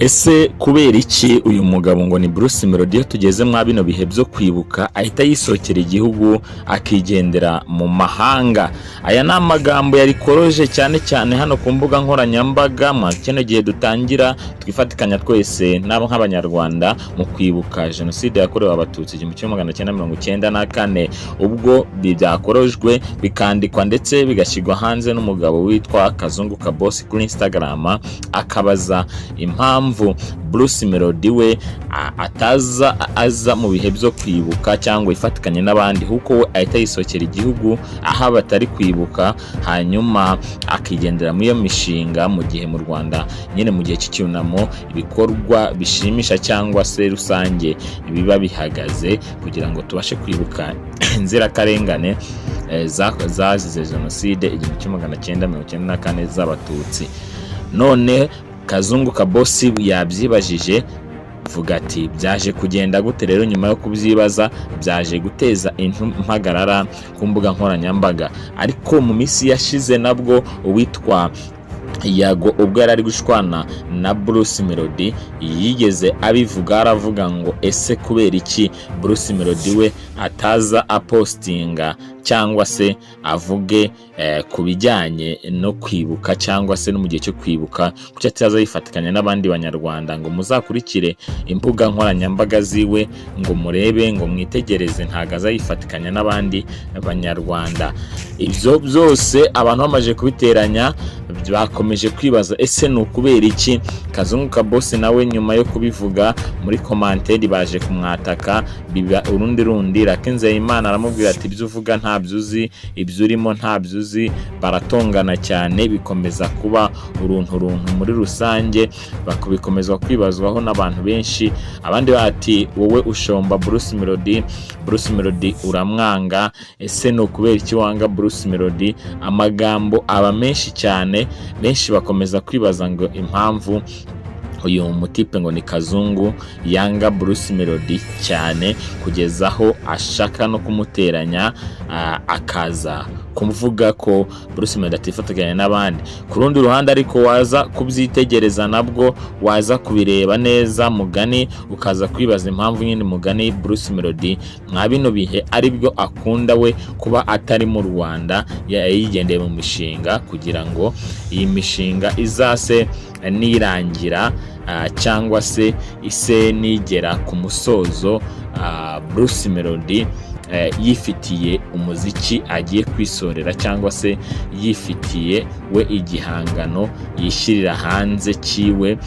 Ese kubera iki uyu mugabo ngo ni Bruce Melody, iyo tugeze mwa bino bihe byo kwibuka, ahita yisohokera igihugu akigendera mu mahanga? Aya ni amagambo yarikoroje cyane cyane hano ku mbuga nkoranyambaga mwa kino gihe dutangira twifatikanya twese nabo nk'Abanyarwanda mu kwibuka Jenoside yakorewe Abatutsi 1994, ubwo byakorojwe, bikandikwa ndetse bigashyirwa hanze n'umugabo witwa Kazungu Kabosi kuri Instagram, akabaza impamvu Bruce Melody we ataza aza mu bihe byo kwibuka cyangwa ifatikanye n'abandi, kuko we ahita yisohokera igihugu aho batari kwibuka, hanyuma akigendera muri iyo mishinga, mu gihe mu Rwanda nyine mu gihe cy'icyunamo ibikorwa bishimisha cyangwa se rusange biba bihagaze kugira ngo tubashe kwibuka inzirakarengane zazize Jenoside 1994 z'Abatutsi. None Kazungu Kabosi yabyibajije, vuga ati: "Byaje kugenda gute?" Rero nyuma yo kubyibaza, byaje guteza impagarara ku mbuga nkoranyambaga. Ariko mu minsi yashize nabwo uwitwa Yago, ubwo yari ari gushwana na Bruce Melody, yigeze abivuga, aravuga ngo: "Ese kubera iki Bruce Melody we ataza apostinga cyangwa se avuge ku bijyanye no kwibuka cyangwa se no mu gihe cyo kwibuka? Kuki ataza yifatikanya n'abandi Banyarwanda ngo muzakurikire imbuga nkoranyambaga ziwe, ngo murebe, ngo mwitegereze? Ntabwo aza yifatikanya n'abandi Banyarwanda." Ibyo byose abantu bamaze kubiteranya, bakomeje kwibaza: ese ni ukubera iki? Kazungu Kabosi nawe nyuma yo kubivuga, muri commentaire baje kumwataka, biba urundi rundi. Rakinzeyimana aramubwira ati: "Ibyo uvuga ntabyo uzi, ibyo urimo ntabyo uzi." Baratongana cyane, bikomeza kuba uruntu runtu muri rusange, bikomeza kwibazwaho n'abantu benshi. Abandi bati: "Wowe ushomba Bruce Melody, Bruce Melody uramwanga. Ese ni ukubera iki wanga Bruce Melody?" Amagambo aba menshi cyane, benshi bakomeza kwibaza ngo impamvu uyu mutipe ngo ni Kazungu yanga Bruce Melody cyane kugeza aho ashaka no kumuteranya, akaza kuvuga ko Bruce Melody atifatanya n'abandi. Ku rundi ruhande ariko, waza kubyitegereza nabwo, waza kubireba neza mugani, ukaza kwibaza impamvu nyine mugani Bruce Melody mwa bino bihe aribwo akunda we kuba atari mu Rwanda, yigendeye mu mishinga, kugira ngo iyi mishinga izase nirangira cyangwa se ise nigera ku musozo, Bruce Melody yifitiye umuziki agiye kwisorera cyangwa se yifitiye we igihangano yishyirira hanze cyiwe.